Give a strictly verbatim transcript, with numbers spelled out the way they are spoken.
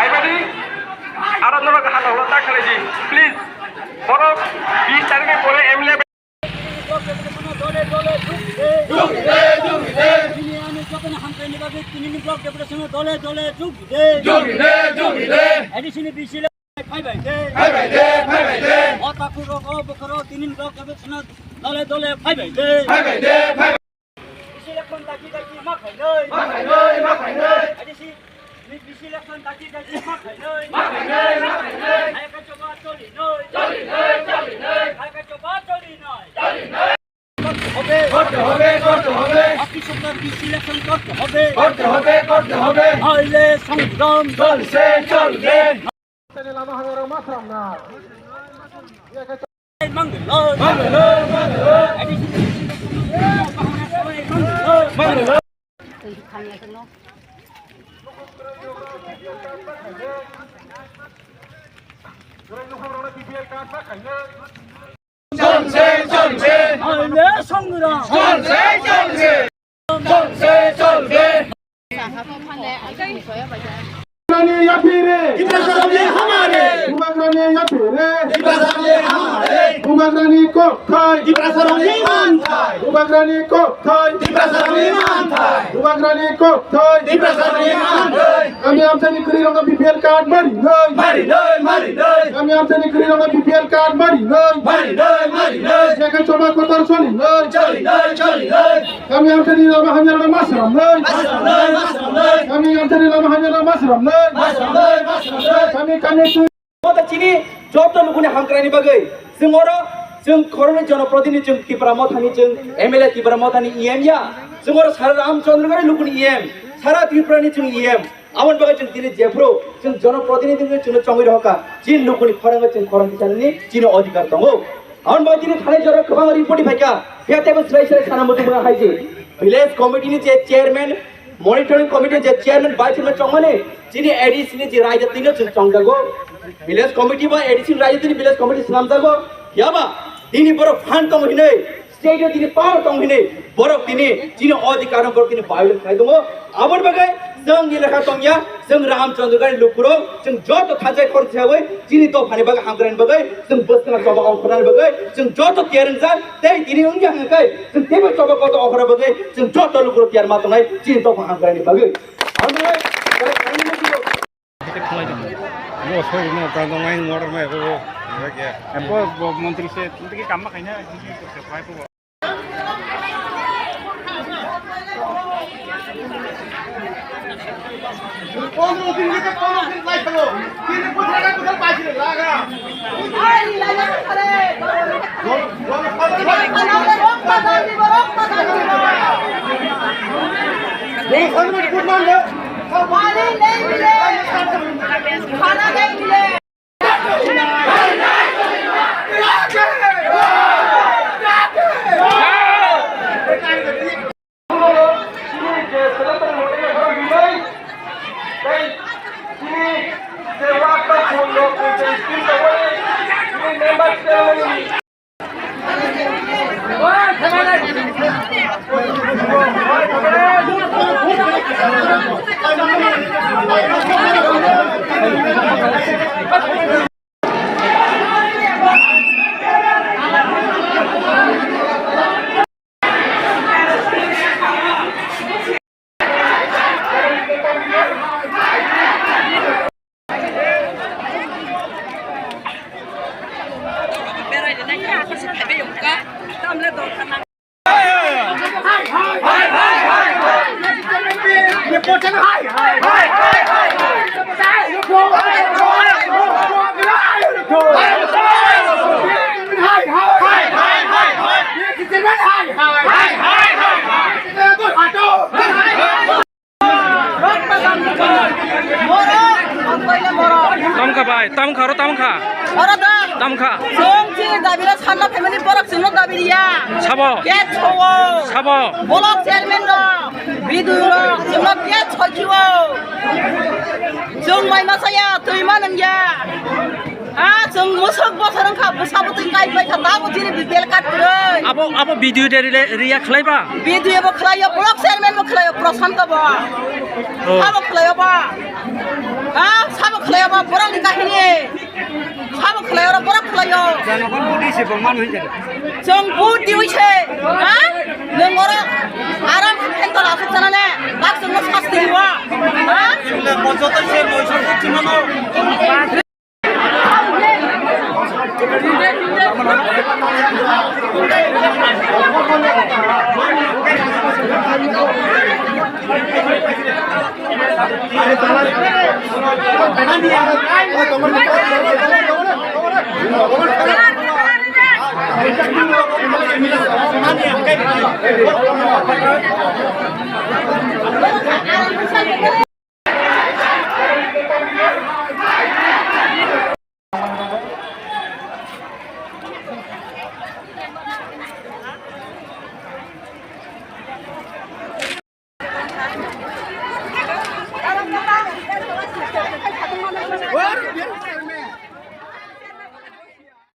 Aibadi, aro norok hano holo ta khalai di, please. Borok bis tarikni pore M L A. Tini block deputation dole dole jug de. Jug de, jug de. A D C ni B C le phai bai de. Phai bai de, phai bai de. O takhuk rok, o bokhorok, tini block deputation dole dole phai bai de. Phai bai de, phai bai. B C election dagi dagi ma khainai. Ma khainai, ma khainai. A D C ni B C election dagi dagi ma khainai. Ma khainai, ma khainai. Hai ka choba choli noi. Choli noi, choli noi. Hai ka choba choli noi. Choli noi. Korte hobe, korte hobe, korte hobe. Apni sorkar B C election korte hobe. Korte hobe, korte hobe. Naile songram cholse, cholbe. Chonse, chonse. Naile songram. Chonse, chonse. Chonse, chonse. Bubagrani yaphi re. Tiprasa ramle hamare. Bubagrani yaphi re. Tiprasa ramle hamare. Bubagrani kokthai. Tiprasa ramle manthai. Bubagrani kokthai. Tiprasa ramle manthai. Bubagrani kokthai. Tiprasa ramle manthai. Kami amchani kwrwi rokno B P L card mari noi. Mari noi, mari noi. Kami amchani kwrwi rokno B P L card mari noi. Mari noi, mari noi. Jekhe choba kotor choli noi. Choli noi, choli noi. Kami amchani lama hamya rokno masram noi. Masram noi, masram noi. Kami amchani lama hamya rokno masram noi. Masram noi, masram noi. Kami, kami tu. Mota chini joto lukuni hamkrai ni bagwi. Chwng oro, chwng khoroknwi jonoprotinidhi, chwng Tipra Mothani, chwng M L A Tipra Mothani E M ya. Chwng oro sara Ramchandra Gari lukuni E M. Sara Tripura ni chwng E M. Aboni bagwi chwng tini jephru chwng jonoprotinidhi wngwi chwngno chongwi rohorkha. Chini lukuni khorang chwng khorang tisanani chini odhikar tongo. Aboni bagwi tini thanai jora kwbang report phaikha. Phiya teibo swlai swlai sana muchung mwnga hai se. Village committee ni je chairman, monitoring committee ni je chairman, vice chairman chongmani chini A D C ni je raijatino chwng chongjago. Village committee ba A D C ni raijatini village committee swnamjago. Phiyaba tini borok phan tongo hinwi State o tini power tong hini, borok tini chini odhikar no borok tini violate khai tongo. Aboni bagwi chwng ni lekha tongya, chwng Ramchandra Gari lukurok, chwng joto thansa khoroksa wi chini dophani bagwi hamkrai ni bagwi, chwng bwskang choba ongkhorna ni bagwi, chwng joto tiyar wngjak, tei tini wngya hwnkhai, chwng teibo choba kotor ongkhorna bagwi, chwng joto lukurok tiyar ma tongnai chini dopha hamkrai ni bagwi. Aboni bagwi, Bo soi no kan dong mai motor mai ko. Bo, bo montri se, montri kam ma khaina. पानी नहीं मिले, खाना नहीं मिले। Tamkha bai, tamkha, oro tamkha. Oro da. Tamkha. Chwng chini dabi rok sanna phaimani borok chwngno dabi riya. Sabo. Gate sowo. Sabo. Block chairman rok, B D O rok, chwngno gate soikiwo. Chwng mai masaya, twi manwngya. Ha, chwng musuk bosor wngkha, bwsa bwtwi kai paikha, tamo chini B P L card kwrwi. Abo, abo B D O de rile-, react khlaiba? B D O bo khlaio, block chairman bo khlaio, Prashanto bo. Oh. Abo khlaio ba? Ha, sabo Janogon budi se bongman hoi jare. Chwng vote diwi se, ha? Nwng oro aram khe phentor asuk sana ne, bak chwngno sasti diwa, ha? Joto se noisho vote chumano.